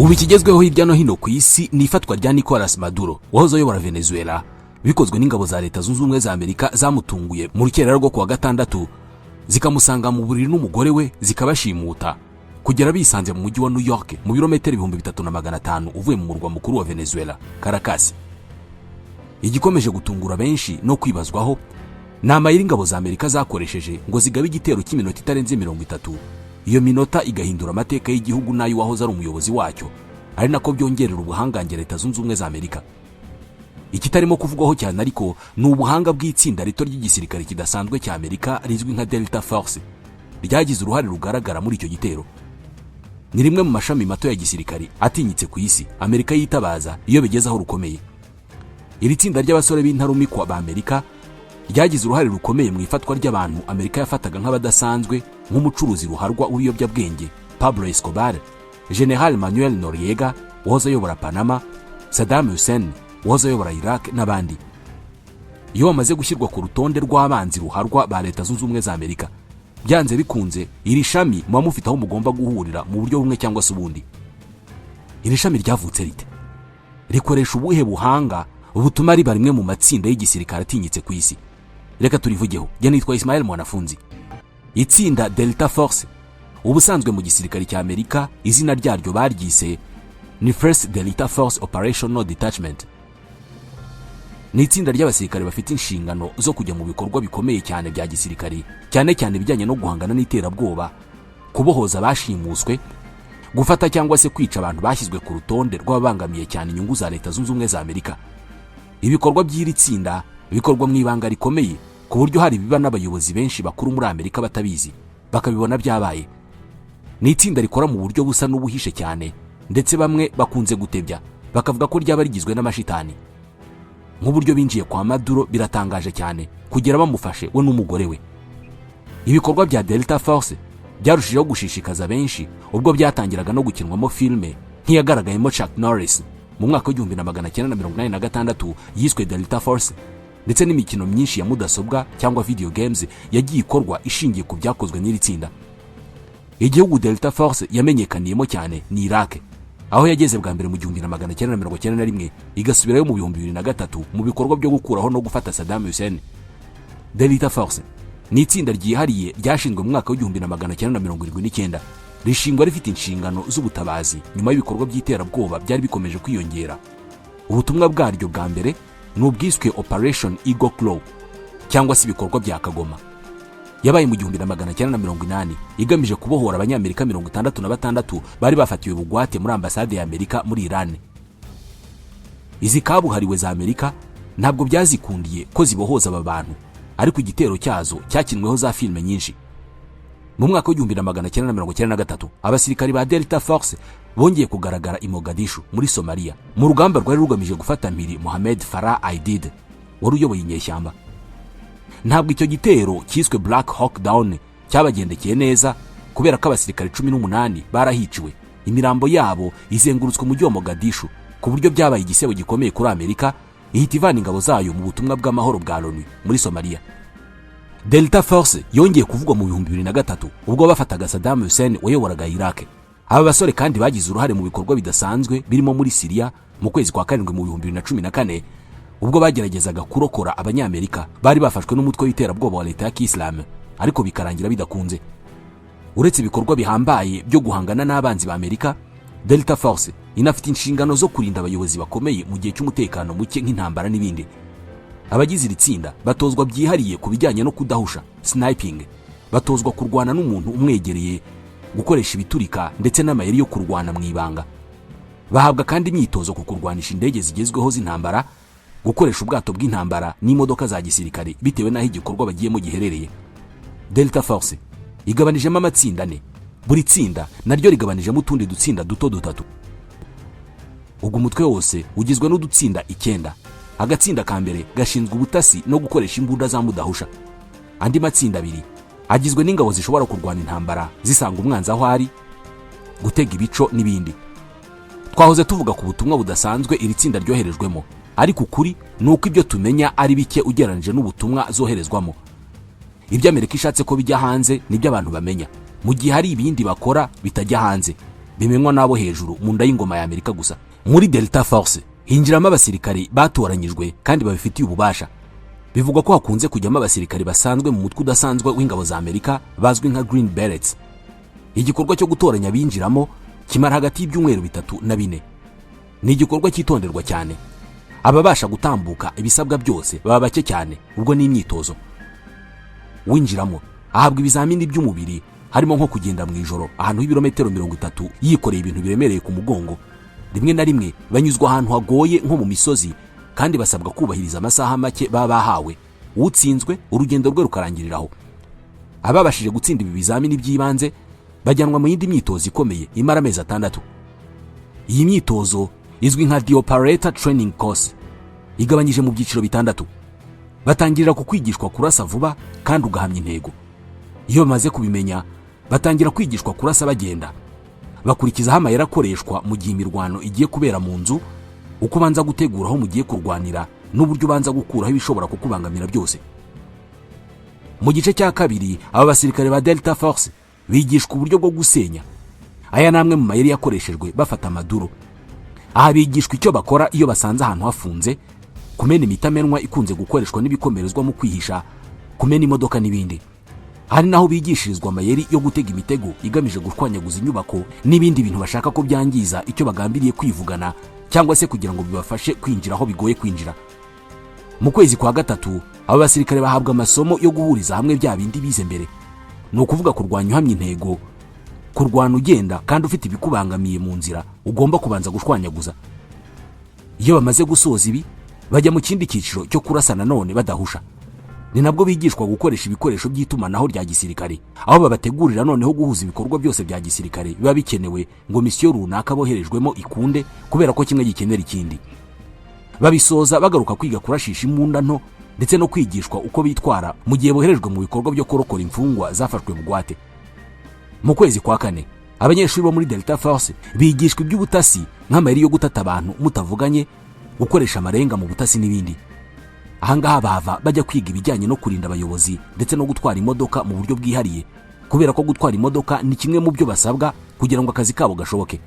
Ubu ikigezweho hirya no hino ku isi ni ifatwa rya Nicolas Maduro wahoze ayobora Venezuela, bikozwe n'ingabo za Leta Zunze Ubumwe za Amerika zamutunguye mu rukerera rwo kuwa gatandatu, zikamusanga mu buriri n'umugore we, zikabashimuta kugera bisanze mu mujyi wa New York, mu birometero 3500 uvuye mu murwa mukuru wa Venezuela, Caracas. Igikomeje gutungura benshi no kwibazwaho ni amayeri ingabo za Amerika zakoresheje ngo zigabe igitero cy'iminota itarenze 30, iyo minota igahindura amateka y'igihugu n'ay'uwahoze ari umuyobozi wacyo, ari nako byongerera ubuhangange Leta Zunze Ubumwe za Amerika. Ikitarimo kuvugwaho cyane ariko ni ubuhanga bw'itsinda rito ry'igisirikare kidasanzwe cya Amerika rizwi nka Delta Force, ryagize uruhare rugaragara muri icyo gitero. Ni rimwe mu mashami mato ya gisirikare atinyitse ku isi Amerika yitabaza iyo bigeze aho rukomeye. Iri tsinda ry'abasore b'intarumikwa ba Amerika ryagize uruhare rukomeye mu ifatwa ry'abantu Amerika yafataga nk'abadasanzwe, nk'umucuruzi ruharwa w'ibiyobyabwenge Pablo Escobar, General Manuel Noriega wahoze ayobora Panama, Saddam Hussein wahoze ayobora Iraq n'abandi. Iyo bamaze gushyirwa ku rutonde rw'abanzi ruharwa ba Leta Zunze Ubumwe za Amerika, byanze bikunze iri shami muba mufite aho mugomba guhurira mu buryo bumwe cyangwa se ubundi. Iri shami ryavutse rite? Rikoresha ubuhe buhanga butuma riba rimwe mu matsinda y'igisirikare atinyitse ku isi? Reka turivugeho. Jya nitwa Ismael Mwanafunzi. Itsinda Delta Force, ubusanzwe mu gisirikare cya Amerika izina ryaryo baryise ni First Delta Force Operational Detachment, ni itsinda ry'abasirikare bafite inshingano zo kujya mu bikorwa bikomeye cyane bya gisirikare, cyane cyane ibijyanye no guhangana n'iterabwoba, kubohoza abashimuswe, gufata cyangwa se kwica abantu bashyizwe ku rutonde rw'ababangamiye cyane inyungu za Leta Zunze Ubumwe za Amerika. Ibikorwa by'iri tsinda bikorwa mu ibanga rikomeye, ku buryo hari ibiba n'abayobozi benshi bakuru muri Amerika batabizi, bakabibona byabaye. Ni itsinda rikora mu buryo busa n'ubuhishe cyane, ndetse bamwe bakunze gutebya bakavuga ko ryaba rigizwe n'amashitani. Nk'uburyo binjiye kwa Maduro biratangaje cyane, kugera bamufashe we n'umugore we. Ibikorwa bya Delta Force byarushijeho gushishikaza benshi ubwo byatangiraga no gukinwamo filime nk'iyagaragayemo Chuck Norris mu mwaka w'1986 yiswe Delta Force, ndetse n'imikino myinshi ya mudasobwa cyangwa video games yagiye ikorwa ishingiye ku byakozwe n'iri tsinda. Igihugu Delta Force yamenyekaniyemo cyane ni Iraq, aho yageze bwa mbere mu 1991, igasubirayo mu 2003 mu bikorwa byo gukuraho no gufata Saddam Hussein. Delta Force ni itsinda ryihariye ryashinzwe mu mwaka w'1979, rishingwa rifite inshingano z'ubutabazi nyuma y'ibikorwa by'iterabwoba byari bikomeje kwiyongera. Ubutumwa bwaryo bwa mbere ni ubwiswe Operation Eagle Claw cyangwa se ibikorwa bya Kagoma, yabaye mu 1980, igamije kubohora Abanyamerika 66 bari bafatiwe bugwate muri ambasade ya Amerika muri Iran. Izi kabuhariwe za Amerika ntabwo byazikundiye ko zibohoza aba bantu, ariko igitero cyazo cyakinweho za filime nyinshi. Mu mwaka w'1993 abasirikari ba Delta Force bongeye kugaragara i Mogadishu muri Somaliya, mu rugamba rwari rugamije gufata mpiri Mohamed Farah Aidid wari uyoboye inyeshyamba. Ntabwo icyo gitero cyiswe Black Hawk Down cyabagendekeye neza, kubera ko abasirikare 18 barahiciwe, imirambo yabo izengurutswe umujyi wa Mogadishu, ku buryo byabaye igisebo gikomeye kuri Amerika, ihita ivana ingabo zayo mu butumwa bw'amahoro bwa Loni muri Somaliya. Delta Force yongeye kuvugwa mu 2003 ubwo bafataga Saddam Hussein wayoboraga Iraq. Aba basore kandi bagize uruhare mu bikorwa bidasanzwe birimo muri Siriya mu kwezi kwa karindwi mu 2014, ubwo bageragezaga kurokora Abanyamerika bari bafashwe n'umutwe w'iterabwoba wa Leta ya Kisilamu, ariko bikarangira bidakunze. Uretse ibikorwa bihambaye byo guhangana n'abanzi ba Amerika, Delta Force inafite inshingano zo kurinda abayobozi bakomeye mu gihe cy'umutekano muke nk'intambara n'ibindi. Abagize iri tsinda batozwa byihariye ku bijyanye no kudahusha, sniping, batozwa kurwana n'umuntu umwegereye, gukoresha ibiturika ndetse n'amayeri yo kurwana mu ibanga. Bahabwa kandi imyitozo ku kurwanisha indege zigezweho z'intambara, gukoresha ubwato bw'intambara n'imodoka za gisirikare, bitewe n'aho igikorwa bagiyemo giherereye. Delta Force igabanijemo amatsinda ane, buri tsinda naryo rigabanijemo utundi dutsinda duto dutatu. Ubwo umutwe wose ugizwe n'udutsinda icyenda. Agatsinda ka mbere gashinzwe ubutasi no gukoresha imbunda za mudahusha. Andi matsinda abiri agizwe n'ingabo zishobora kurwana intambara zisanga umwanzi aho ari, gutega ibico n'ibindi. Twahoze tuvuga ku butumwa budasanzwe iri tsinda ryoherejwemo, ariko ukuri ni uko ibyo tumenya ari bike ugereranyije n'ubutumwa zoherezwamo. Ibyo Amerika ishatse ko bijya hanze nibyo abantu bamenya, mu gihe hari ibindi bakora bitajya hanze. Bimenywa n'abo hejuru mu nda y'ingoma ya Amerika gusa. Muri Delta Force hinjiramo abasirikari batoranyijwe kandi babifitiye ububasha. Bivugwa ko hakunze kujyamo abasirikari basanzwe mu mutwe udasanzwe w'ingabo za Amerika bazwi nka Green Berets. Igikorwa cyo gutoranya abinjiramo kimara hagati y'ibyumweru 3 na 4. Ni igikorwa cyitonderwa cyane. Ababasha gutambuka ibisabwa byose baba bake cyane. Ubwo ni imyitozo. Winjiramo ahabwa ibizamini by'umubiri, harimo nko kugenda mu ijoro ahantu h'ibirometero 30 yikoreye ibintu biremereye ku mugongo. Rimwe na rimwe banyuzwa ahantu hagoye nko mu misozi, kandi basabwa kubahiriza amasaha make baba bahawe. Utsinzwe, urugendo rwe rukarangiriraho. Ababashije gutsinda ibi bizamini by'ibanze bajyanwa mu yindi myitozo ikomeye imara amezi 6. Iyi myitozo izwi nka The Operator Training Course, igabanyije mu byiciro bitandatu. Batangirira ku kwigishwa kurasa vuba kandi ugahamya intego. Iyo bamaze kubimenya, batangira kwigishwa kurasa bagenda, bakurikizaho amayeri akoreshwa mu gihe imirwano igiye kubera mu nzu, uko ubanza gutegura aho mugiye kurwanira n'uburyo ubanza gukuraho ibishobora kukubangamira byose. Mu gice cya kabiri, aba basirikare ba Delta Force bigishwa uburyo bwo gusenya. Aya ni amwe mu mayeri yakoreshejwe bafata Maduro. Aha bigishwa icyo bakora iyo basanze ahantu hafunze, kumena imitamenwa ikunze gukoreshwa n'ibikomerezwa mu kwihisha, kumena imodoka n'ibindi. Hari naho bigishirizwa amayeri yo gutega imitego igamije gushwanyaguza inyubako n'ibindi bintu bashaka ko byangiza icyo bagambiriye kwivugana, cyangwa se kugira ngo bibafashe kwinjira aho bigoye kwinjira. Mu kwezi kwa gatatu, aba basirikare bahabwa amasomo yo guhuriza hamwe bya bindi bize mbere, ni ukuvuga kurwanya uhamya intego, kurwana ugenda kandi ufite ibikubangamiye mu nzira ugomba kubanza gushwanyaguza. Iyo bamaze gusoza ibi, bajya mu kindi cyiciro cyo kurasa nanone badahusha. Ni nabwo bigishwa gukoresha ibikoresho by'itumanaho rya gisirikare, aho babategurira noneho guhuza ibikorwa byose bya gisirikare biba bikenewe ngo misiyo runaka boherejwemo ikunde, kubera ko kimwe gikenera ikindi. Babisoza bagaruka kwiga kurashisha imbunda nto ndetse no kwigishwa uko bitwara mu gihe boherejwe mu bikorwa byo kurokora imfungwa zafashwe bugwate. Mu kwezi kwa kane, abanyeshuri bo muri Delta Force bigishwa iby'ubutasi, nk'amayeri yo gutata abantu mutavuganye, gukoresha amarenga mu butasi n'ibindi. Ahangaha bahava bajya kwiga ibijyanye no kurinda abayobozi ndetse no gutwara imodoka mu buryo bwihariye, kubera ko gutwara imodoka ni kimwe mu byo basabwa kugira ngo akazi kabo gashoboke.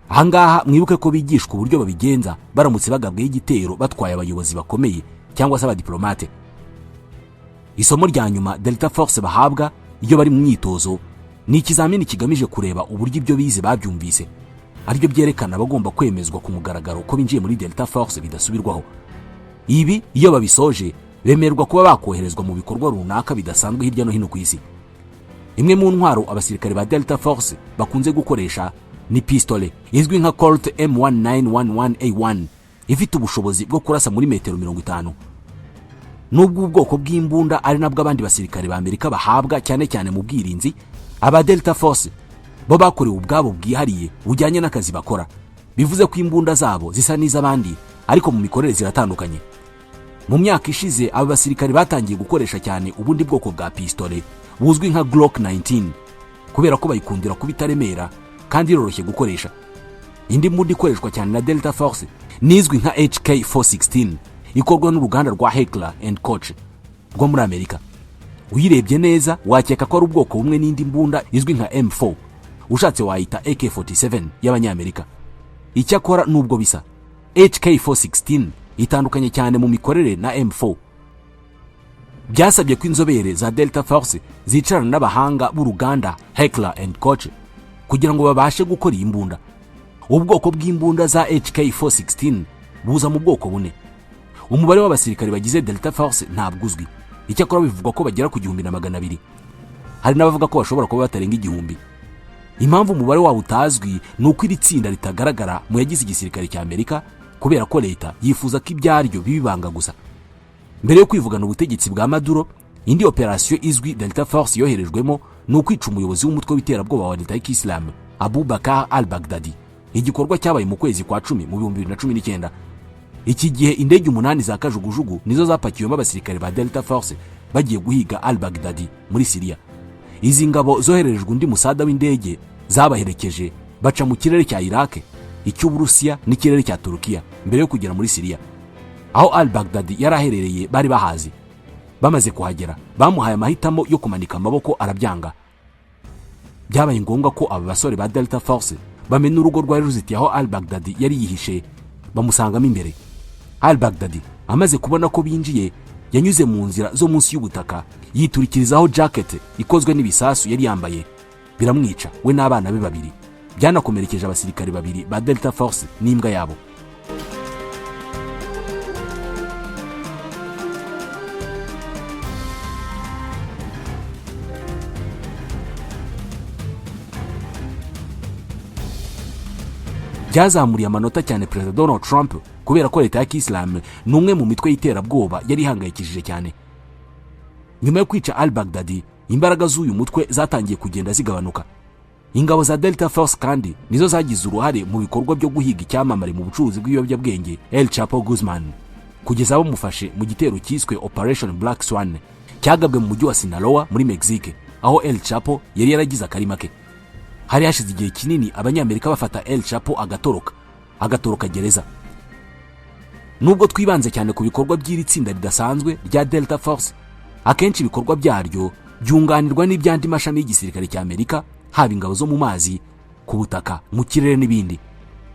Ahangaha mwibuke ko bigishwa uburyo babigenza baramutse bagabweho igitero batwaye abayobozi bakomeye cyangwa se abadiplomate. Isomo rya nyuma Delta Force bahabwa iyo bari mu myitozo ni ikizamini kigamije kureba uburyo ibyo bize babyumvise, aribyo byerekana abagomba kwemezwa ku mugaragaro ko binjiye muri Delta Force bidasubirwaho. Ibi iyo babisoje, bemererwa kuba bakoherezwa mu bikorwa runaka bidasanzwe hirya no hino ku isi. Imwe mu ntwaro abasirikare ba Delta Force bakunze gukoresha ni pistole izwi nka Colt M1911A1, ifite ubushobozi bwo kurasa muri metero 50. Nubwo ubwoko bw'imbunda ari nabwo abandi basirikare ba Amerika bahabwa cyane cyane mu bwirinzi, aba Delta Force bo bakorewe ubwabo bwihariye bujyanye n'akazi bakora. Bivuze ko imbunda zabo zisa n'iz'abandi, ariko mu mikorere ziratandukanye. Mu myaka ishize, aba basirikare batangiye gukoresha cyane ubundi bwoko bwa pistole buzwi nka Glock 19, kubera ko bayikundira kuba itaremera kandi iroroshye gukoresha. Indi mbunda ikoreshwa cyane na Delta Force nizwi nka HK 416, ikorwa n'uruganda rwa Heckler and Koch rwo muri Amerika. Uyirebye neza wakeka ko ari ubwoko bumwe n'indi mbunda izwi nka M4, ushatse wayita AK47 y'Abanyamerika. Icyakora nubwo bisa, HK 416 itandukanye cyane mu mikorere na M4. Byasabye ko inzobere za Delta Force zicarana n'abahanga b'uruganda Heckler and Koch kugira ngo babashe gukora iyi mbunda. Ubwoko bw'imbunda za HK 416 buza mu bwoko bune. Umubare w'abasirikare bagize Delta Force ntabwo uzwi. Icyakora bivugwa ko bagera ku 1200. Hari n'abavuga ko bashobora kuba batarenga 1000. Impamvu umubare wabo utazwi ni uko iri tsinda ritagaragara mu yagize igisirikare cya Amerika, kubera ko leta yifuza ko ibyaryo biba ibanga gusa. Mbere yo kwivugana ubutegetsi bwa Maduro, indi operasiyo izwi Delta Force yoherejwemo ni ukwica umuyobozi w'umutwe w'iterabwoba wa Leta y'Ikisilamu, Abu Bakar al Baghdadi, igikorwa cyabaye mu kwezi kwa 10 mu 2019. Iki gihe indege umunani za kajugujugu nizo zapakiwemo abasirikare ba Delta Force bagiye guhiga al Baghdadi muri Siriya. Izi ngabo zohererejwe undi musada w'indege zabaherekeje, baca mu kirere cya Iraq, icy'Uburusiya n'ikirere cya Turukiya mbere yo kugera muri Siriya. Aho al Baghdadi yari aherereye bari bahazi. Bamaze kuhagera, bamuhaye amahitamo yo kumanika amaboko, arabyanga. Byabaye ngombwa ko aba basore ba Delta Force Bamena urugo rwari ruzitiye aho Al Baghdadi yari yihishe, bamusangamo imbere. Al Baghdadi amaze kubona ko binjiye, yanyuze mu nzira zo munsi y'ubutaka, yiturikirizaho jacket ikozwe n'ibisasu yari yambaye, biramwica we n'abana be babiri. Byanakomerekeje abasirikare babiri ba Delta Force n'imbwa yabo. Byazamuriye amanota cyane Perezida Donald Trump, kubera ko Leta ya Kisilamu ni umwe mu mitwe y'iterabwoba yari ihangayikishije cyane. Nyuma yo kwica Al Baghdadi, imbaraga z'uyu mutwe zatangiye kugenda zigabanuka. Ingabo za Delta Force kandi nizo zagize uruhare mu bikorwa byo guhiga icyamamare mu bucuruzi bw'ibiyobyabwenge El Chapo Guzman, kugeza bamufashe mu gitero cyiswe Operation Black Swan, cyagabwe mu mujyi wa Sinaloa muri Mexique, aho El Chapo yari yaragize akarima ke. Hari hashize igihe kinini Abanyamerika bafata El Chapo agatoroka, agatoroka gereza. Nubwo twibanze cyane ku bikorwa by'iri tsinda ridasanzwe rya Delta Force, akenshi ibikorwa byaryo byunganirwa n'iby'andi mashami y'igisirikare cya Amerika, haba ingabo zo mu mazi, ku butaka, mu kirere n'ibindi.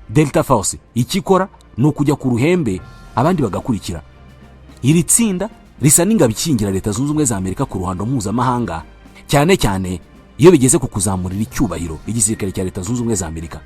Delta Force icyo ikora ni ukujya ku ruhembe, abandi bagakurikira. Iri tsinda risa n'ingabo ikingira Leta Zunze Ubumwe za Amerika ku ruhando mpuzamahanga, cyane cyane iyo bigeze ku kuzamurira icyubahiro igisirikare cya Leta Zunze Ubumwe za Amerika.